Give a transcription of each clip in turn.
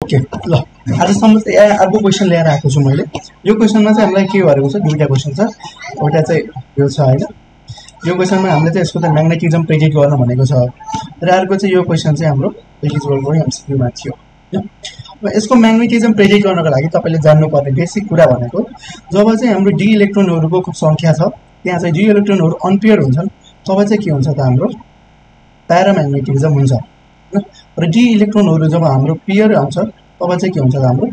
Okay ल आजसम्म चाहिँ अर्को क्वेसन लिएर आएको छु मैले। यो क्वेसनमा चाहिँ हामीलाई के गरेको छ, दुईटा क्वेसन छ। एउटा चाहिँ यो छ हैन, यो क्वेसनमा हामीले चाहिँ यसको चाहिँ म्याग्नेटिजम प्रेडिक्ट गर्न भनेको छ र अर्को चाहिँ यो क्वेसन चाहिँ हाम्रो इलिजिबलको एमसीक्यूमा थियो। अब यसको म्याग्नेटिजम प्रेडिक्ट गर्नको लागि तपाईले जान्नुपर्ने बेसिक कुरा भनेको जब चाहिँ हाम्रो डी इलेक्ट्रोनहरुको संख्या छ त्यहाँ चाहिँ डी इलेक्ट्रोनहरु अनपेयर हुन्छन् तब चाहिँ के हुन्छ त हाम्रो प्याराम्याग्नेटिजम हुन्छ र डी इलेक्ट्रोनहरु जब हाम्रो पेयर आउँछ तब चाहिँ के हुन्छ त हाम्रो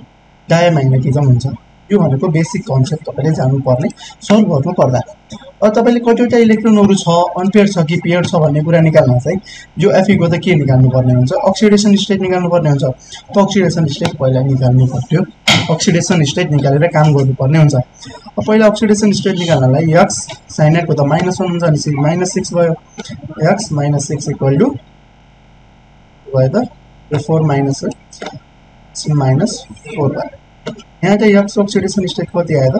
डायम्याग्नेटिजम हुन्छ। यो भनेको बेसिक कन्सेप्ट तपाईले जान्नुपर्ने सल्भ गर्नु पर्दा। अब तपाईले कतिवटा इलेक्ट्रोनहरु छ अनपेयर छ कि पेयर छ भन्ने कुरा निकाल्न चाहिँ जो Fe को त के निकाल्नु पर्ने हुन्छ, अक्सिडेसन स्टेट निकाल्नु पर्ने हुन्छ। त अक्सिडेसन स्टेट पहिला निकाल्नु पर्यो, अक्सिडेसन स्टेट निकालेर काम गर्नुपर्ने हुन्छ। अब पहिला अक्सिडेसन स्टेट निकाल्नलाई x sin को त -1 हुन्छ अनि -6 भयो, x -6 = भयो त 4 -4 भयो। यहाँ चाहिँ x अक्सिडेसन स्टेट कति आयो त,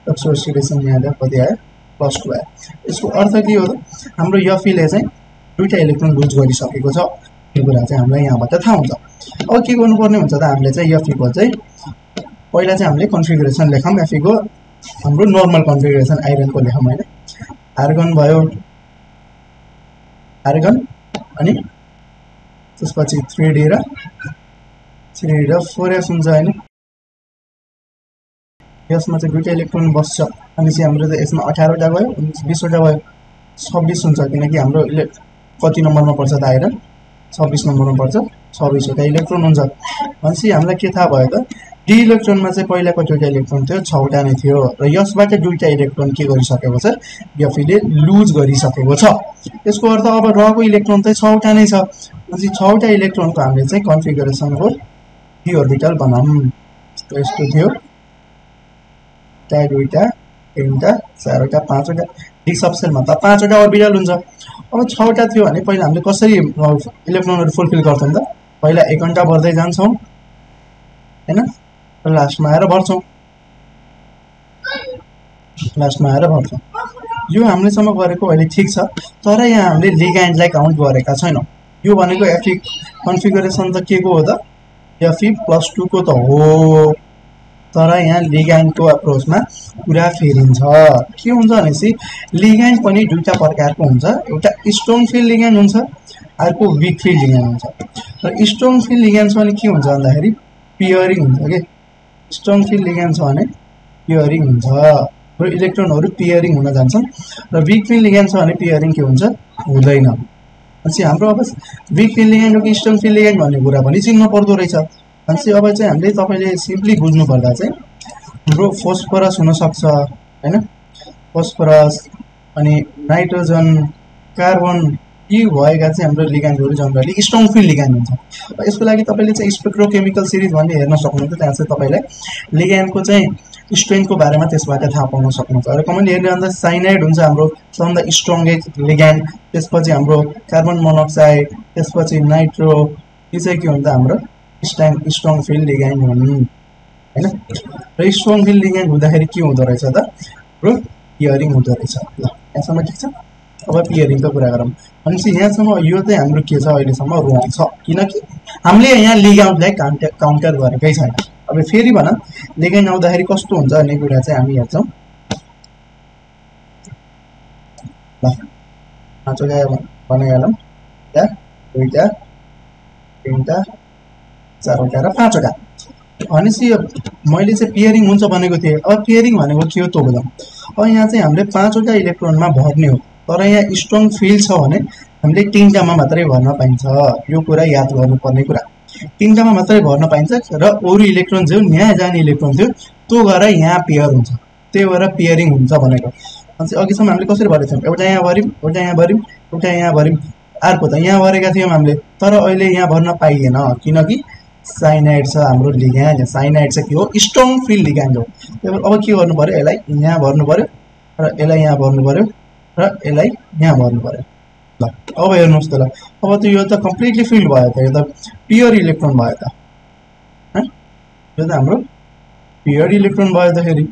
x अक्सिडेसन यहाँ कति आयो +2 आयो। यसको अर्थ के हो त, हाम्रो Fe ले चाहिँ दुईटा इलेक्ट्रोन लुज गरिसकेको छ। यो कुरा चाहिँ हामीलाई यहाँबाट थाहा हुन्छ। अब के गर्नुपर्ने हुन्छ त, हामीले चाहिँ Fe को चाहिँ पहिला चाहिँ हामीले कन्फिगरेसन लेखौँ। Fe को हाम्रो नर्मल कन्फिगरेसन आइरन को लेखौँ हैन। आर्गन भयो, आर्गन अनि त्यसपछि 3d र 4s हुन्छ हैन। यसमा चाहिँ दुईटा इलेक्ट्रोन बस्छ अनि चाहिँ हाम्रो चाहिँ यसमा 18 वटा भयो, 20 वटा भयो, 26 हुन्छ किनकि हाम्रो कति नम्बरमा पर्छ त आइरन 26 नम्बरमा पर्छ, 26 वटा इलेक्ट्रोन हुन्छ। भनेपछि हामीलाई के थाहा भयो त, डी इलेक्ट्रोनमा चाहिँ पहिला कतिवटा इलेक्ट्रोन थियो, 6 वटा नै थियो र यसबाट दुईटा इलेक्ट्रोन के गरिसकेको छ, Fe ले लुज गरिसकेको छ। यसको अर्थ अब रहेको इलेक्ट्रोन चाहिँ 6 वटा नै छ। भनेपछि 6 वटा इलेक्ट्रोनको हामीले चाहिँ कन्फिगरेसनको डी ऑर्बिटल बनाऊँ। यस्तो थियो, दुईटा, तीनटा, 4 वटा, 5 वटा, डी सबसेलमा त 5 वटा ऑर्बिटल हुन्छ। अब 6 वटा थियो भने पहिला हामीले कसरी इलेक्ट्रोनहरु फुलफिल गर्थौं त, पहिला 1 घण्टा भर्दै जान्छौं हैन, लास्टमा आएर भर्छौं, यो हामीलेसम्म गरेको अहिले ठीक छ। तर यहाँ हामीले लिग्यान्डलाई काउन्ट गरेका छैनौं। यो भनेको Fe कन्फिगरेसन त के को हो त, Fe+2 को त हो। तर यहाँ लिग्यान्डको अप्रोचमा कुरा फेरिन्छ। के हुन्छ भनेसी लिग्यान्ड पनि दुईटा प्रकारको हुन्छ, एउटा स्ट्रङ फिल्ड लिग्यान्ड हुन्छ, अर्को वीक फिल्ड लिग्यान्ड हुन्छ। र स्ट्रङ फिल्ड लिग्यान्ड छ भने के हुन्छ भन्दाखेरि पेयरिङ हुन्छ के, स्ट्रङ फिल्ड लिग्यान्ड छ भने पेयरिङ हुन्छ र इलेक्ट्रोनहरु पेयरिङ हुन जान्छन् र वीक फिल्ड लिग्यान्ड छ भने पेयरिङ के हुन्छ, हुँदैन। अनि हाम्रो अब वीक फिल्ड लिग्यान्ड र स्ट्रङ फिल्ड लिग्यान्ड भन्ने कुरा पनि चिन्न पर्दो रहेछ। अनि अब चाहिँ हामीले तपाईले सिम्पली बुझ्नु पर्दा चाहिँ हाम्रो फोस्फरस हुन सक्छ हैन, फोस्फरस अनि नाइट्रोजन, कार्बन यी भएका चाहिँ हाम्रो लिग्यान्डहरु जनरली स्ट्रङ फिल्ड लिग्यान्ड हुन्छ। यसको लागि तपाईले चाहिँ स्पेक्ट्रोकेमिकल सिरिज भन्ने हेर्न सक्नुहुन्छ। त्यहाँ चाहिँ तपाईलाई लिग्यान्डको चाहिँ स्ट्रेन्थको बारेमा त्यसबाट थाहा पाउन सक्नुहुन्छ। र कमन हेर्ने भन्दा साइनाइड हुन्छ हाम्रो सबभन्दा स्ट्रङेस्ट लिग्यान्ड, त्यसपछि हाम्रो कार्बन मोनोक्साइड, त्यसपछि नाइट्रो, यो चाहिँ के हुन्छ हाम्रो स्ट्रङ फिल्ड लिग्यान्ड हुन् हैन। र स्ट्रङ फिल्ड लिग्यान्ड हुँदाखेरि के हुँदो रहेछ त, हाम्रो पेयरिङ हुँदो रहेछ। ल यहाँसम्म ठीक छ। अब पेयरिङको कुरा गरौँ भनेपछि यहाँसम्म यो चाहिँ हाम्रो के छ, अहिलेसम्म रङ छ किनकि हामीले यहाँ लिग्यान्डलाई काउन्टर गरेकै छैन। अब फेरि भनौँ लिग्यान्ड आउँदाखेरि कस्तो हुन्छ भन्ने कुरा चाहिँ हामी हेर्छौँ। ल 5 वटा बनाइहालौँ, या 2टा, 3टा, 4 वटा र 5 वटा। भनेपछि मैले चाहिँ पेयरिङ हुन्छ भनेको थिएँ। अब पेयरिङ भनेको के हो त बुझौँ। अब यहाँ चाहिँ हामीले 5 वटा इलेक्ट्रोनमा भर्ने हो, तर यहाँ स्ट्रङ फिल्ड छ भने हामीले 3टामा मात्रै भर्न पाइन्छ। यो कुरा याद गर्नुपर्ने कुरा, 3टामा मात्रै भर्न पाइन्छ र अरु इलेक्ट्रोन जो यहाँ जाने इलेक्ट्रोन थियो त्यो गएर यहाँ पेयर हुन्छ, त्यही भएर पेयरिङ हुन्छ भनेको। अनि अघिसम्म हामीले कसरी भरेछौँ, एउटा यहाँ भर्यौँ, एउटा यहाँ भर्यौँ, एउटा यहाँ भर्यौँ, अर्को त यहाँ भरेका थियौँ हामीले, तर अहिले यहाँ भर्न पाइएन किनकि साइनाइड छ हाम्रो लिग्यान्ड। साइनाइड चाहिँ के हो, स्ट्रङ फिल्ड लिग्यान्ड हो। त्यही भएर अब के गर्नु पर्यो, यसलाई यहाँ भर्नु पर्यो र यसलाई यहाँ भर्नु पर्यो र यसलाई यहाँ भर्नु पर्यो। ल अब हेर्नुस् त, ल अब त यो त कम्प्लिटली फिल्ड भयो त, यो त प्योर इलेक्ट्रोन भयो त, यो त हाम्रो प्योर इलेक्ट्रोन भयो त। फेरि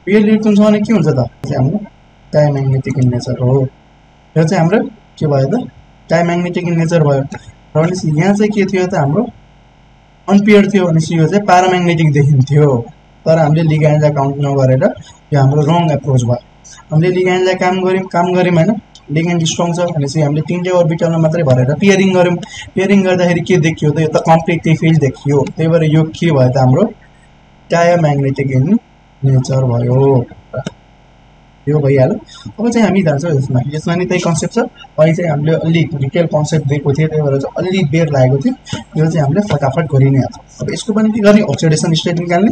प्योर इलेक्ट्रोन छ भने के हुन्छ त, हाम्रो डायम्याग्नेटिक इन नेचर हो। यो चाहिँ हाम्रो के भयो त, डायम्याग्नेटिक इन नेचर भयो। र भनेपछि यहाँ चाहिँ के थियो त, हाम्रो अनपेयर थियो भनेपछि यो चाहिँ प्याराम्याग्नेटिक देखिन्थ्यो तर हामीले लिग्यान्डलाई काउन्ट नगरेर यो हाम्रो रङ एप्रोच भयो हामीले लिग्यान्डलाई काम गर्यौँ हैन लिग्यान्ड स्ट्रङ छ भनेपछि हामीले तीनटै अर्बिटलमा मात्रै भरेर पेयरिङ गर्यौँ पेयरिङ गर्दाखेरि के देखियो त यो त कम्प्लिटली फिल्ड देखियो त्यही भएर यो के भयो त हाम्रो डायम्याग्नेटिक इन नेचर भयो यो भइहाल्यो अब चाहिँ हामी जान्छौँ यसमा नि त्यही कन्सेप्ट छ अहिले चाहिँ हामीले अलि डिटेल कन्सेप्ट दिएको थियो त्यही भएर चाहिँ अलि बेर लागेको थियो यो चाहिँ हामीले फटाफट गरि नै हाल्छौँ अब यसको पनि के गर्ने अक्सिडेसन स्टेट निकाल्ने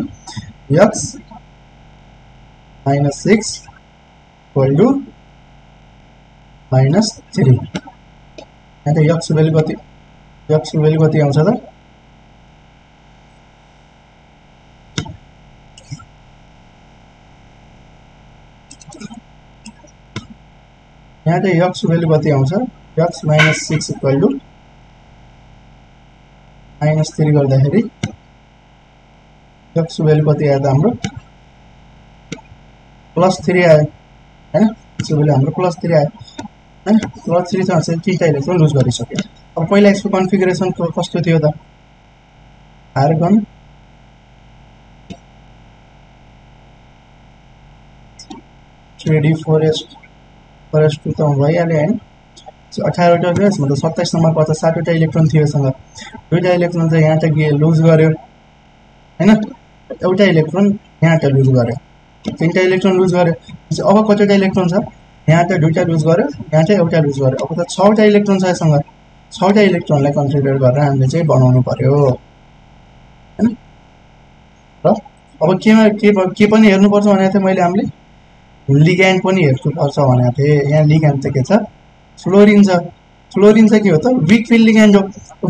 x - 6 = -3 यहाँ त x भ्यालु कति आउँछ त यहाँ चाहिँ x भ्यालु कति आउँछ x - 6 = -3 गर्दाखेरि x भ्यालु कति आयो त हाम्रो +3 आयो हैन x भ्यालु हाम्रो +3 आयो हैन +3 छ भने तीनटा इलेक्ट्रोन लुज गरिसक्यो अब पहिला यसको कन्फिगरेसन कस्तो थियो त आर्गन फरेस्ट 2 त भइहाल्यो हैन 18 वटा थियो यसमा त 27 नम्बर पर्छ 7 वटा इलेक्ट्रोन थियो यससँग दुईटा इलेक्ट्रोन चाहिँ यहाँ त लुज गर्यो हैन एउटा इलेक्ट्रोन यहाँ त लुज गर्यो तीनटा इलेक्ट्रोन लुज गर्यो अब कतिवटा इलेक्ट्रोन छ यहाँ त दुईटा लुज गर्यो यहाँ चाहिँ एउटा लुज गर्यो अब त 6 वटा इलेक्ट्रोन छ यससँग 6 वटा इलेक्ट्रोनलाई कन्सिडर गरेर हामीले चाहिँ बनाउनु पर्यो हैन र अब के पनि हेर्नुपर्छ भनेको थिएँ मैले हामीले लिग्यान्ड पनि हेर्नुपर्छ भनेको थिएँ यहाँ लिग्यान्ड चाहिँ के छ फ्लोरिन चाहिँ के हो त विक फिल्ड लिग्यान्ड हो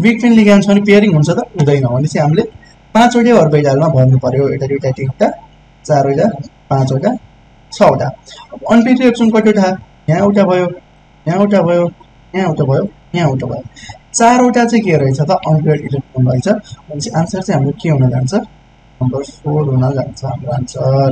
विक फिल्ड लिग्यान्ड छ भने पेयरिङ हुन्छ त हुँदैन भनेपछि हामीले 5 वटा अर्बिटलमा भर्नु पर्यो एउटा दुईटा तीनटा 4 वटा 5 वटा 6 वटा अनपेयर इलेक्ट्रोन कतिवटा यहाँ एउटा भयो यहाँ एउटा भयो यहाँ एउटा भयो यहाँ एउटा भयो 4 वटा चाहिँ के रहेछ त अनपेयर इलेक्ट्रोन रहेछ भनेपछि आन्सर चाहिँ हाम्रो के हुन जान्छ नम्बर 4 हुन जान्छ हाम्रो आन्सर